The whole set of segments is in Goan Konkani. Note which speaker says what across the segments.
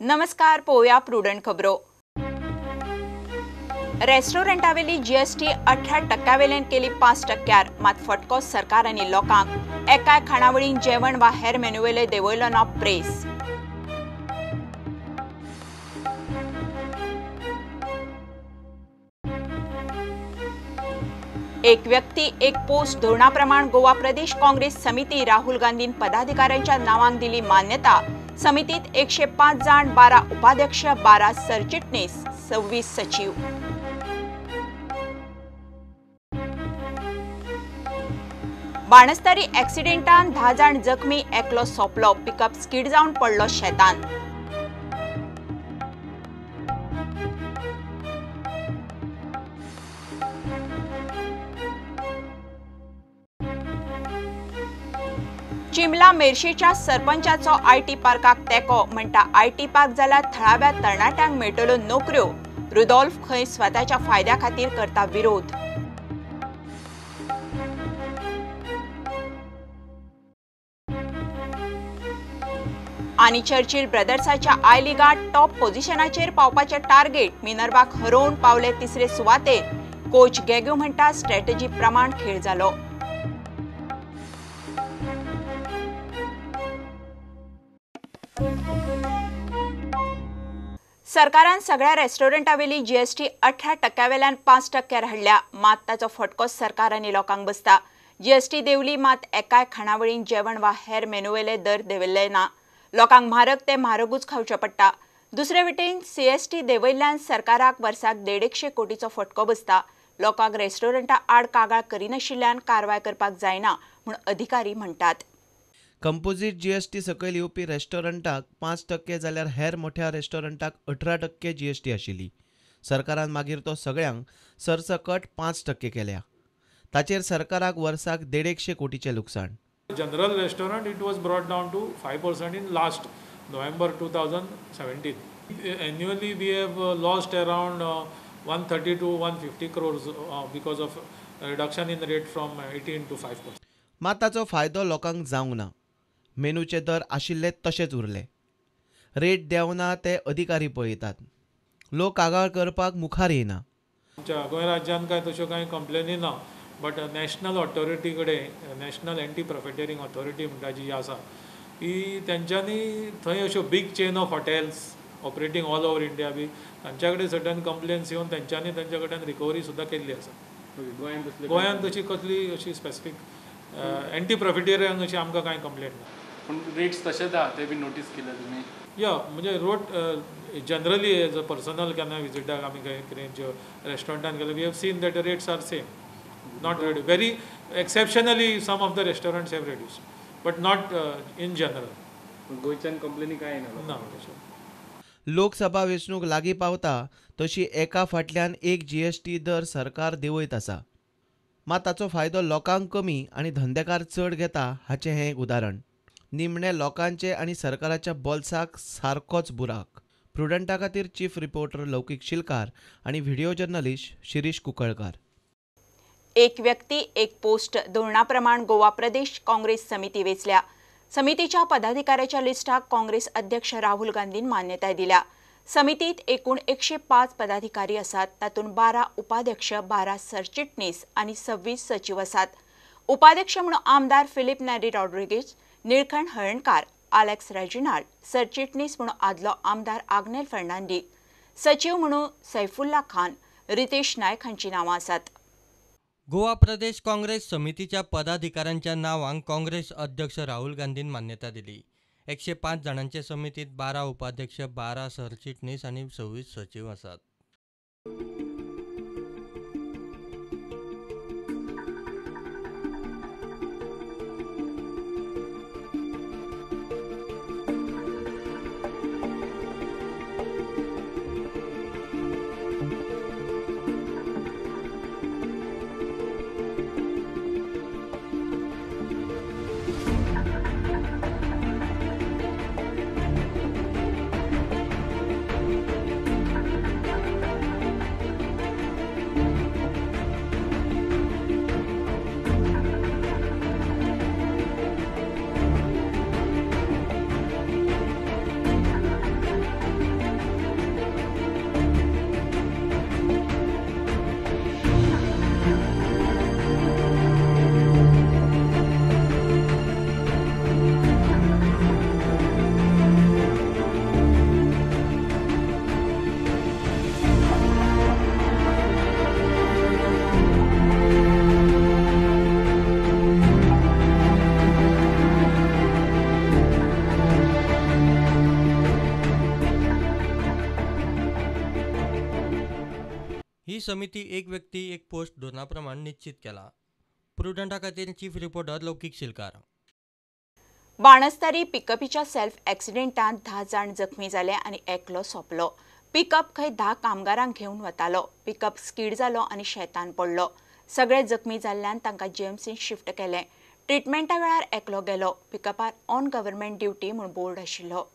Speaker 1: नमस्कार, पोवया प्रुडंट खबरो। रेस्टॉरंटावेली जीएसटी 18% वेल्यान केली 5%, मात फटको सरकार आनी लोकांक। एकाय खाणावळीन जेवण वा हेर मेन्यूवेले देंवयलो ना प्रेस। एक व्यक्ती एक पोस्ट धोरणाप्रमाण गोवा प्रदेश काँग्रेस समिती राहुल गांधीन पदाधिकाऱ्यांच्या नावांक दिली मान्यता। समितीत 105 जाण, 12 उपाध्यक्ष, 12 सरचिटणीस, 26 सचिव। बाणस्तारी ॲक्सिडेंटान 10 जाण जखमी, एकलो सोंपलो, पिकअप स्कीड जावन पडलो शेतान। चिमला मेरशेच्या सरपंचाचो IT पार्काक तेंको, म्हणटा IT park जाल्यार थळाव्या तरणाट्यांक मेळटल्यो नोकऱ्यो। रुदोल्फ खंय स्वताच्या फायद्या खातीर करता विरोध। आनी चर्चिल ब्रदर्साच्या I लिगांत टॉप पोझिशनाचेर पावपाचें टार्गेट, मिनर्वाक हरोवन पावले तिसरे सुवातेर। कोच गेग्यो म्हणटा स्ट्रॅटजी प्रमाण खेळ जालो। सरकारान सगळ्या रेस्टॉरंटावेली जीएसटी 18% वेल्यान 5% हाडल्या, मात ताचो फटको सरकार आनी लोकांक बसता। जीएसटी देंवली मात एकाय खाणावळीन जेवण वा हेर मेन्यूवेले दर देंवयले ना। लोकांक म्हारग ते म्हारगूच खावचें पडटा। दुसरे वटेन सीएसटी देंवयल्ल्यान सरकाराक वर्साक 150 कोटीचो फटको बसता। लोकांक रेस्टॉरंटा आड कागाळ करिनाशिल्ल्यान कारवाय करपाक जायना म्हूण अधिकारी म्हणटात।
Speaker 2: कंपोजीट जीएसटी सकयल येवपी रेस्टॉरंटाक 5% जाल्यार हेर मोठ्या रेस्टॉरंटाक 18% जीएसटी आशिल्ली। सरकारान मागीर तो सगळ्यांक सरसकट 5% केल्या। ताचेर सरकाराक वर्साक 150 कोटीचें लुकसाण।
Speaker 3: General restaurant it was brought down to 5% in last November 2017. Annually we have lost around 130 to 150 crores because of reduction in rate from 18 to 5%.
Speaker 2: मात ताचो फायदो लोकांक जावंक ना। मेनूचे दर आशिल्ले तशेच उरले। रेट देंवना ते अधिकारी पळयतात, लोक कागाळ करपाक मुखार येना।
Speaker 3: आमच्या गोंय राज्यांत काय तश्यो कांय कंप्लेनी ना, बट नॅशनल ऑथॉरिटी कडेन, नॅशनल एंटी प्रॉफिटियरींग ऑथॉरिटी म्हणटा जी आसा ती, तेंच्यांनी थंय अश्यो big chain of hotels operating all over India बी तांच्या कडेन सर्टन कंप्लेन्स येवन तेंच्यांनी तांच्या कडल्यान रिकवरी सुद्दां केल्ली आसा। गोंयांत तशी कसली अशी स्पेसिफीक एंटी प्रॉफिटियरिंग अशी आमकां कांय कंप्लेन ना।
Speaker 4: पूण रेट्स तशेच आहा ते बी नोटीस केले तुमी?
Speaker 3: या म्हणजे road generally as a personal केन्ना विजिटाक आमी खंय कितें रेस्टॉरंटान गेले, we have seen that rates are same, not reduced. Very exceptionally some of the restaurants have reduced, but not in general.
Speaker 4: गोंयच्यान कंप्लेनी काय ना?
Speaker 3: ना।
Speaker 2: लोकसभा वेंचणूक लागीं पावता तशी एका फाटल्यान एक जीएसटी दर सरकार देंवयत आसा, मात ताचो फायदो लोकांक कमी आनी धंदेकार चड घेता हाचें हें एक उदाहरण। निमणे लोकांचे आनी सरकाराच्या बोल्साक सारकोच बुराक। प्रुडंटा खातीर चीफ रिपोर्टर लौकीक शिलकार आनी व्हिडिओ जर्नलिस्ट शिरीष कुंकळकार।
Speaker 1: एक व्यक्ती एक पोस्ट धोरणाप्रमाण गोवा प्रदेश काँग्रेस समिती वेंचल्या। समितीच्या पदाधिकाऱ्याच्या लिस्टाक काँग्रेस अध्यक्ष राहुल गांधीन मान्यताय दिल्या। समितीत एकूण 105 पदाधिकारी आसात, तातूंत 12 उपाध्यक्ष, 12 सरचिटणीस आनी 26 सचिव आसात। उपाध्यक्ष म्हणून आमदार Filipe Neri Rodrigues, Nilkanth Halarnkar, Alex Reginald, सरचिटणीस म्हणून आदलो आमदार आग्नेल फर्नांडीस, सचिव म्हणून सैफुल्ला खान, रितेश नायक हांची नांवां आसात।
Speaker 5: गोवा प्रदेश काँग्रेस समितीच्या पदाधिकाऱ्यांच्या नावांक काँग्रेस अध्यक्ष राहुल गांधीन मान्यता दिली। 105 जाणांचे समितीत 12 उपाध्यक्ष, 12 सरचिटणीस आनी 26 सचिव आसात। समिती एक व्यक्ती एक पोस्ट धोरणा प्रमाण निश्चित केला. प्रुडंटा खातीर चीफ रिपोर्टर लौकीक शिलकार.
Speaker 1: बाणस्तारी पिकअपीच्या सेल्फ एक्सिडेंटांत 10 जाण जखमी जाले आनी एकलो सोंपलो. पिकअप खंय 10 कामगारांक घेवन वतालो. पिकअप स्कीड जालो आनी शेतान पडलो. सगळे जखमी जाल्ल्यान तांकां जीएमसीन शिफ्ट केलें. ट्रिटमेंटा वेळार एकलो गेलो. पिकअपार ऑन गव्हर्मेंट ड्युटी म्हूण बोर्ड आशिल्लो.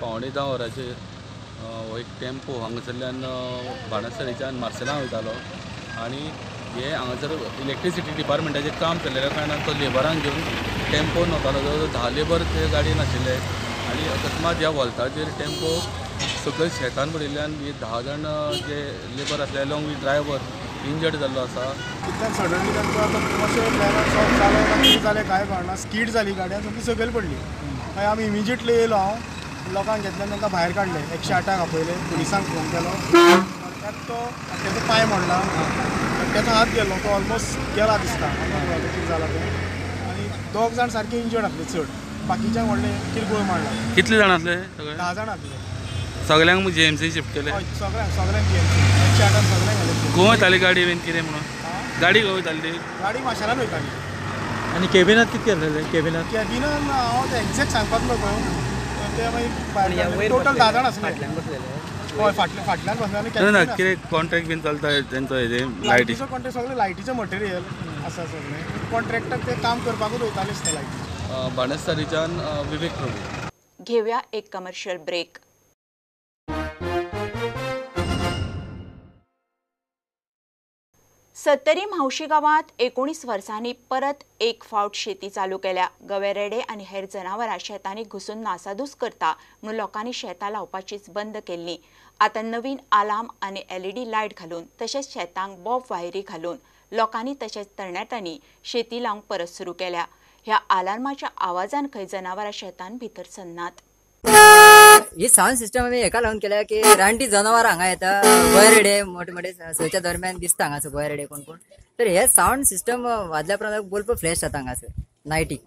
Speaker 6: 9:45 वरांचेर हो एक टेम्पो हांगासरल्यान बाणस्तारीच्यान मार्सेलां वयतालो आनी हे हांगासर इलेक्ट्रिसिटी डिपार्टमेंटाचें काम चल्लेल्या कारणान तो लेबरांक घेवन टेम्पोन वतालो. जवळ जवळ 10 लेबर ते गाडयेन आशिल्ले आनी अकस्मात ह्या वोल्ताचेर टेम्पो सकयल शेतान पडिल्ल्यान हे 10 जाण जे लेबर आसले अलॉंग वीथ ड्रायव्हर इंजर्ड जाल्लो आसा.
Speaker 7: तितल्यान सडनली तांकां आतां कशें बॅलन्स ऑफ जालें काय कितें जालें कांय कळना. स्कीड जाली गाडी आनी सामकी सकयल पडली. मागीर आमी इमिजिएटली येयलो. हांव लोकांक घेतले आनी तांकां भायर काडले. 108 आपयले, पुलिसांक फोन केलो. एकटो तेजो पांय मोडला, एकट्याचो हात गेलो, तो ऑलमोस्ट गेला दिसता, कितें जाला तें. आनी 2 जाण सारके इंजर्ड आसले चड, बाकीच्यांक व्हडलें किरकोळ मारला.
Speaker 6: कितले जाण आसले सगळे?
Speaker 7: 10 जाण आसले.
Speaker 6: सगळ्यांक जीएमसी शिफ्ट केले?
Speaker 7: हय, सगळ्यांक सगळ्यांक जीएमसी 108 सगळ्यांक घाले.
Speaker 6: खंय वयताली गाडी बीन कितें म्हणून? गाडी खंय वयताली?
Speaker 7: गाडी माशेलान वयताली.
Speaker 8: आनी केबिनात कितके आसलेले? केबिनात
Speaker 7: केबिनान हांव एग्जॅक्ट सांगपाक नको, ते मागीर टोटल 10 जाण आसले. हय, फाटल्यान बसले.
Speaker 6: ना कितें कॉन्ट्रॅक्ट बीन चलता तेंचो?
Speaker 7: लायटीचो कॉन्ट्रॅक्ट, सगळें लायटीचें मटेरियल आसा सगळें. कॉन्ट्रॅक्टाक ते काम करपाकूच वयताले दिसता लायटी.
Speaker 6: बाणस्तारीच्यान विवेक प्रभू.
Speaker 1: घेवया एक कमर्शियल ब्रेक. सत्तरी म्हावशी गांवांत 19 वर्सांनी परत एक फावट शेती चालू केल्या. गवे रेडे आनी हेर जनावरां शेतांनी घुसून नासादूस करता म्हणून लोकांनी शेतां लावपाचीच बंद केल्ली. आतां नवीन आलार्म आनी एलईडी लायट घालून तशेंच शेतांक बॉब वायरी घालून लोकांनी तशेंच तरणाट्यांनी शेती लावंक परत सुरू केल्या. ह्या आलार्माच्या आवाजान खंय जनावरां शेतान भितर सरनात.
Speaker 9: ही सावंड सिस्टम आमी हेका लागून केल्या की रानटी जनावरां हांगा येता, गोंयरेडे मोठे मोठे सच्या दरम्यान दिसता हांगासर गोंयरेडे कोण कोण. तर हे सावंड सिस्टम वाजल्या प्रमाणे बल्ब फ्लॅश जाता हांगासर नायटीक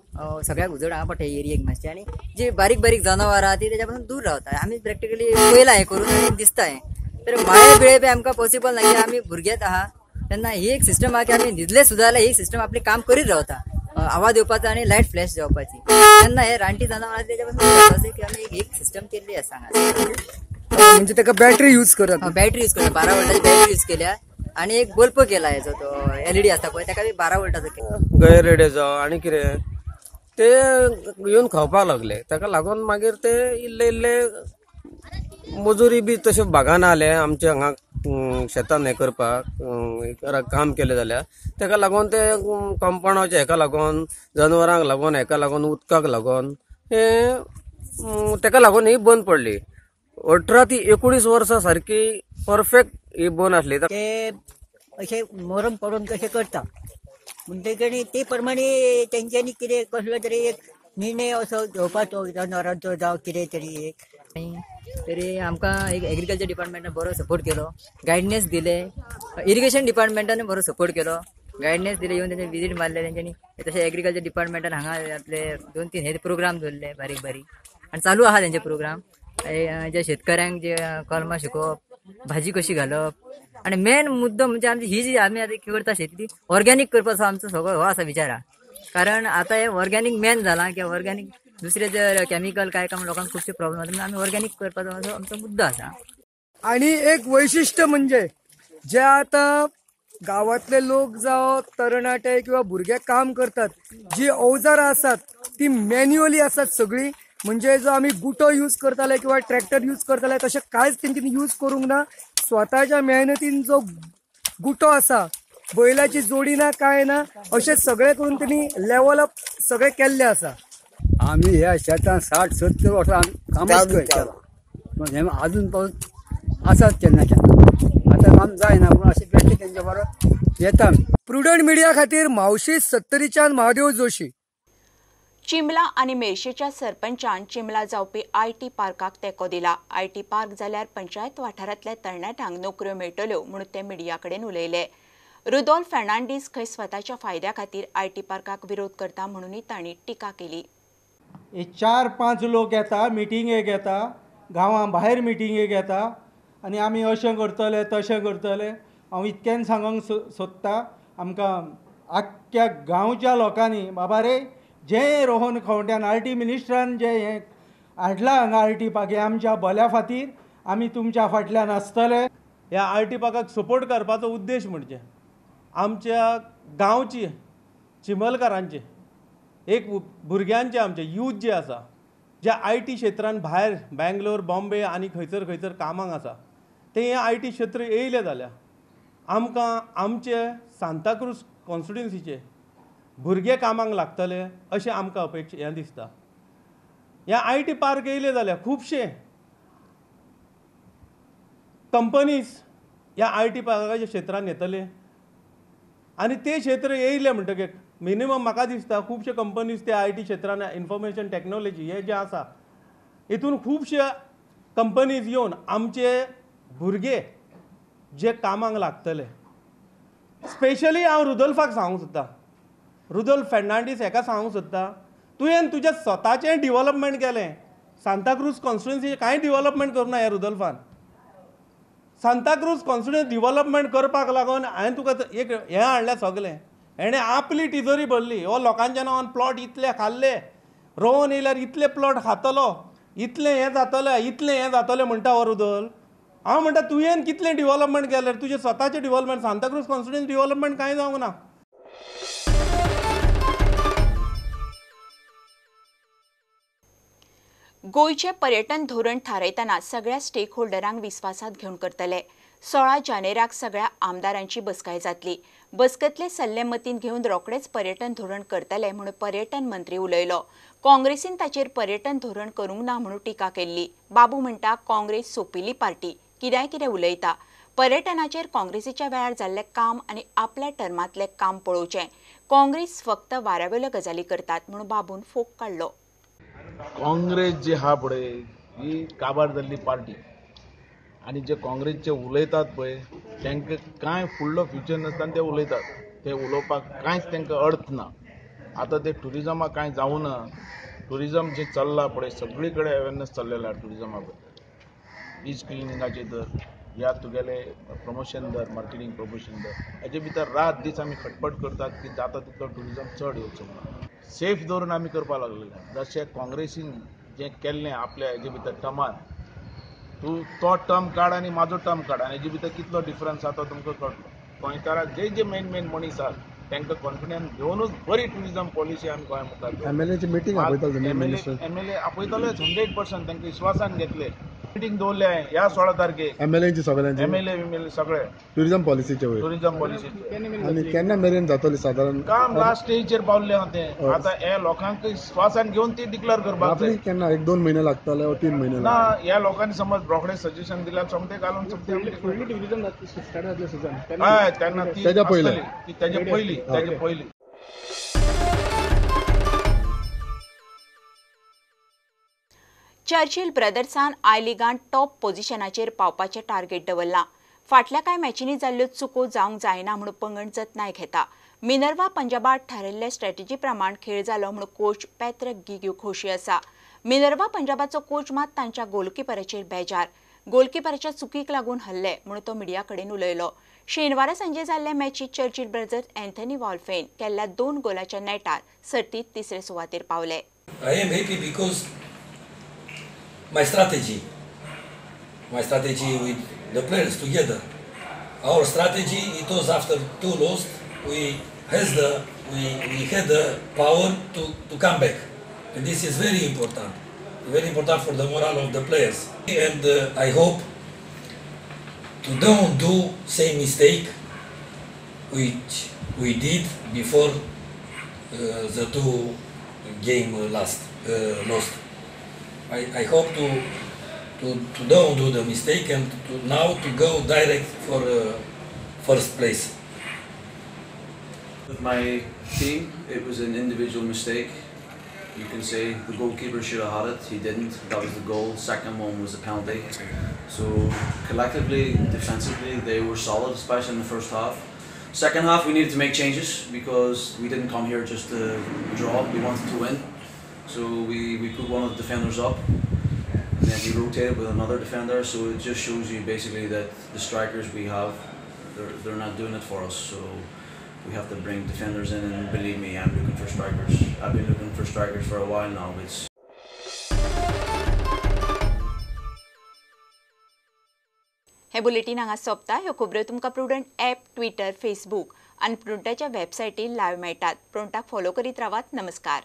Speaker 9: सगळ्याक उजड हांगा पडटा एरियेक मातशें, आनी जी बारीक बारीक जनावरां आहा ती तेच्या पासून दूर रावता. आमी प्रॅक्टिकली पयलां हें करून आनी दिसता हें. तर माळे बिळे बी आमकां पॉसिबल ना की आमी भुरगेच आहा तेन्ना ही एक सिस्टम आहा की आमी न्हिदले सुद्दां जाल्यार ही सिस्टम आपली काम करीत रावता, आवाज येवपाचो आनी लायट फ्लॅश जावपाची. तेन्ना हे रानटी जनावरां तेच्या पासून की आमी एक सिस्टम केल्ली आसा हांगा.
Speaker 10: म्हणजे ताका बॅटरी यूज करतात?
Speaker 9: बॅटरी यूज करतात, 12 वोल्टाची बॅटरी यूज केल्या आनी एक बल्ब केला हेजो तो एलईडी आसता पळय ताका बी 12 वोल्टाचो केला.
Speaker 10: गैरेडे जावं आनी कितें ते येवन खावपाक लागले, ताका लागून मागीर ते इल्ले इल्ले मजुरी बी तशें बागान आले आमच्या हांगा शेतान हें करपाक काम केलें जाल्यार ताका लागून ते कंपाउंडाच्या हेका लागून जनावरांक लागून हेका लागून उदकाक लागून हे ताका लागून ही बंद पडली. 18 ती 19 वर्सां सारकी परफेक्ट ही बंद आसली.
Speaker 11: ते अशें मरम पडून कशें करता म्हणटकीर ते प्रमाणे तेंच्यांनी कितें कसलो तरी एक निर्णय असो घेवपाचो जनावरांचो जावं कितें तरी एक.
Speaker 9: तरी आमकां एक एग्रीकल्चर डिपार्टमेंटान बरो सपोर्ट केलो, गायडन्स दिले, इरिगेशन डिपार्टमेंटान बरो सपोर्ट केलो, गायडन्स दिले, येवन तेंचे विजीट मारले तेंच्यांनी. तशें एग्रीकल्चर डिपार्टमेंटान हांगा आपले 2-3 हे प्रोग्राम दवरले बारीक बारीक आनी चालू आहा तेंचे प्रोग्राम. जे शेतकऱ्यांक जे कलमां शिकोवप, भाजी कशी घालप, आनी मेन मुद्दो म्हणजे आमची ही जी आमी आतां करता शेती ती ऑर्गेनीक करपाचो आमचो सगळो हो आसा विचार आहा. कारण आतां हे ऑर्गेनीक मेन जालां की ऑर्गेनीक दुसरे जर केमिकल काय काय लोकांक खुबशे प्रॉब्लेम जाता, आमी ऑर्गेनीक करपाचो असो आमचो मुद्दो आसा.
Speaker 10: आणि एक वैशिष्ट्य म्हणजे जे आता गावातले लोक जावं तरणाटे किंवा भुरगे काम करतात, जी अवजारां आसात ती मॅन्युअली आसात सगळी. म्हणजे जो आमी गुटो यूज करताले किंवा ट्रॅक्टर यूज करताले तशें कांयच तेंच्यांनी यूज करूंक ना. स्वताच्या मेहनतीन जो गुटो आसा, बैलाची जोडी ना काय ना, अशें सगळें करून तेणी लेवल अप सगळें केल्लें आसा.
Speaker 12: आमी ह्या शेतान 60-70 वर्सां कामच केलां, हें आजून पासून आसात केन्ना केन्ना आतां काम जायना पूण अशें बेश्टे तेंच्या बरोबर येता.
Speaker 10: प्रुडंट मिडिया खातीर म्हावशी सत्तरीच्यान महादेव जोशी.
Speaker 1: चिंबला आनी मेरशेच्या सरपंचान चिंबला जावपी IT पार्काक तेंको दिला. IT park जाल्यार पंचायत वाठारांतल्या तरणाट्यांक नोकऱ्यो मेळटल्यो म्हणून ते मिडिया कडेन उलयले. रुदोल्फ फर्नांडीस खंय स्वताच्या फायद्या खातीर IT पार्काक विरोध करता म्हणूनय तांणी टिका केली.
Speaker 13: हे 4-5 लोक येता, मिटिंगेक येता, गांवां भायर मिटिंगेक येता आनी आमी अशें करतले तशें करतले. हांव इतक्यान सांगूंक सोदता, आमकां आख्ख्या गांवच्या लोकांनी बाबा रे जे रोहन खंवट्यान आर टी मिनिस्टरान जे हें हाडलां हांगा आर टी पार्क हें आमच्या भल्या खातीर, आमी तुमच्या फाटल्यान आसतले.
Speaker 14: ह्या आर टी पार्काक सपोर्ट करपाचो उद्देश म्हणजे आमच्या गांवची चिंबलकारांचे एक भुरग्यांचे आमचे यूथ जे आसा जे I T क्षेत्रान भायर बेंगलोर बॉम्बे आनी खंयसर खंयसर कामाक आसा ते हे I T क्षेत्र येयले जाल्यार आमकां आमचे सांताक्रूज कॉन्स्टिट्युन्सीचे भुरगे कामाक लागतले अशें आमकां अपेक्षा हें दिसता. ह्या I T park येयले जाल्यार खुबशे कंपनीज ह्या I T पार्काच्या क्षेत्रान येतले आनी ते क्षेत्र येयले म्हणटकीर मिनिमम म्हाका दिसता खुबशे कंपनीज ते I T क्षेत्रान इन्फॉर्मेशन टॅक्नोलॉजी हे जे आसा हितून खुबशे कंपनीज येवन आमचे भुरगे जे कामाक लागतले. स्पेशली हांव रुदोल्फाक सांगूंक सोदता, रुदोल्फ फर्नांडीस हेका सांगूंक सोदता, तुवें तुजें स्वताचें डिवलपमेंट केलें, सांताक्रूज कॉन्स्टिट्युन्सीचें कांय डिवलपमेंट करूं ना ह्या रुदोल्फान. सांताक्रूज कॉन्स्टिट्युन्सी डिवलपमेंट करपाक लागून हांवें तुका एक हें हाडलें सगलें, हेणें आपली टिजोरी भरली, हो लोकांच्या नांवान प्लॉट इतले खाल्ले, रोवन येयल्यार इतले प्लॉट खातलो, इतलें हें जातलें इतलें हें जातलें म्हणटा हो रुदोल्फ. हांव म्हणटा तुवें कितलें डिवलपमेंट केलें, तुजें स्वताचें डिवलपमेंट सांताक्रूज कॉन्स्टिट्युन्सी डिवलपमेंट कांय जावंक ना.
Speaker 1: गोंयचें पर्यटन धोरण थारायतना सगळ्या स्टेक होल्डरांक विस्वासांत घेवन करतले. 16 जानेराक सगळ्या आमदारांची बसकाय जातली. बसकेंतले सल्ले मतींत घेवन रोखडेच पर्यटन धोरण करतले म्हूण पर्यटन मंत्री उलयलो. काँग्रेसीन ताचेर पर्यटन धोरण करूंक ना म्हणून टिका केल्ली. बाबू म्हणटा काँग्रेस सोंपिल्ली पार्टी, कित्याय कितें उलयता. पर्यटनाचेर काँग्रेसीच्या वेळार जाल्लें काम आनी आपल्या टर्मांतलें काम पळोवचें. काँग्रेस फक्त वाऱ्यावेल्यो गजाली करतात म्हूण बाबून फोग काडलो.
Speaker 15: काँग्रेस जी आहा पळय ही काबार जाल्ली पार्टी आनी जे काँग्रेसचे उलयतात पळय तांकां कांय फुडलो फ्युचर नासतना ते उलयतात, ते उलोवपाक कांयच तांकां अर्थ ना. आतां ते ट्युरिजमाक कांय जावं ना, ट्युरिजम जें चल्लां पळय सगळी कडेन अवेरनस चल्लेलो आहा ट्युरिजमा बद्दल. बीच क्लिनिंगाचेर धर या तुगेले प्रमोशन धर, मार्केटींग प्रमोशन धर, हेजे भितर रात दीस आमी खटपट करतात की जाता तितलो ट्युरिजम चड येवचो म्हणून. सेफ दवरून आमी करपाक लागलेले. जशें काँग्रेसीन जें केल्लें आपल्या हेजे भितर टर्मान, तूं तो टर्म काड आनी म्हाजो टर्म काड आनी हेजे भितर कितलो डिफरन्स आसा तो तुमकां कळटलो. गोंयकाराक जे जे मेन मेन मनीस आहात तांकां कॉन्फिडन्स घेवनूच बरी ट्युरिजम पॉलिसी आमी गोंया मुखार.
Speaker 7: एमएलएची मिटींग आपयतले,
Speaker 15: एमएलए आपयतलेच 100% तांकां विश्वासान घेतले. मिटींग दवरले ह्या 16 तारखेक
Speaker 7: एमएलएची सगळ्यांची,
Speaker 15: एमएलए सगळे
Speaker 7: ट्युरिजम पॉलिसीचे,
Speaker 15: ट्युरिजम पॉलिसीचे.
Speaker 7: आनी केन्ना मेरेन जातली सादारण
Speaker 15: काम? लास्ट स्टेजीचेर पावल्लें आहा तें. आतां हे लोकांक विश्वासान घेवन ती डिक्लेअर करपाक जाय.
Speaker 7: केन्ना 1-2 म्हयने लागतले वा 3 म्हयने
Speaker 15: ना? ह्या लोकांनी समज रोखडे सजेशन दिल्यार सोमतें घालून
Speaker 7: फुडली ट्युरिजम स्टार्ट जातलें सिजन,
Speaker 15: हय तेन्ना ती तेज्या पयलीं, तेज्या पयलीं.
Speaker 1: चर्चिल ब्रदर्सान I लिगान टॉप पोझिशनाचेर पावपाचें टार्गेट दवरलां. फाटल्या कांय मॅचींनी जाल्ल्यो चुको जावंक जायना म्हूण पंगड जतनाय घेता. मिनर्वा पंजाबात थारिल्ले स्ट्रॅटेजी प्रमाण खेळ जालो म्हूण कोच पॅत्रक गिग्यू खोशी आसा. मिनर्वा पंजाबाचो कोच मात तांच्या गोलकीपराचेर बेजार. गोलकीपराच्या चुकीक लागून हल्ले म्हूण तो मिडिया कडेन उलयलो. शेनवारा सांजे जाल्ले मॅचीत चर्चिल ब्रदर्स अँथनी वॉल्फेन केल्ल्या 2 गोलाच्या नेटार सर्तीत तिसरे सुवातेर पावले.
Speaker 16: I am happy because my strategy with the players together. Our strategy, it was after 2 lost, we had the power to come back, and this is very important for the morale of the players. And I hope to don't do same mistake which we did before the 2 game lost. I hope to don't do the mistake and to now to go direct for first place.
Speaker 17: With my team, it was an individual mistake. You can say the goalkeeper should have had it. He didn't. That was the goal. Second one was a penalty. So collectively, defensively, they were solid, especially in the first half. Second half, we needed to make changes because we didn't come here just to draw. We wanted to win. So we put one of the defenders up, and then he rotated with another defender. So it just shows you basically that the strikers we have, they're not doing it for us. So we have to bring defenders in, and believe me, I'm looking for strikers. I've been looking for strikers for a while now. It's
Speaker 1: hey bulletin हांगा सोंपता. ह्यो खबऱ्यो तुमकां प्रुडंट ॲप, ट्विटर, फेसबूक आनी प्रुडंटाच्या वेबसायटीर लायव्ह मेळटात. प्रुडंटाक फॉलो करीत रावात. नमस्कार.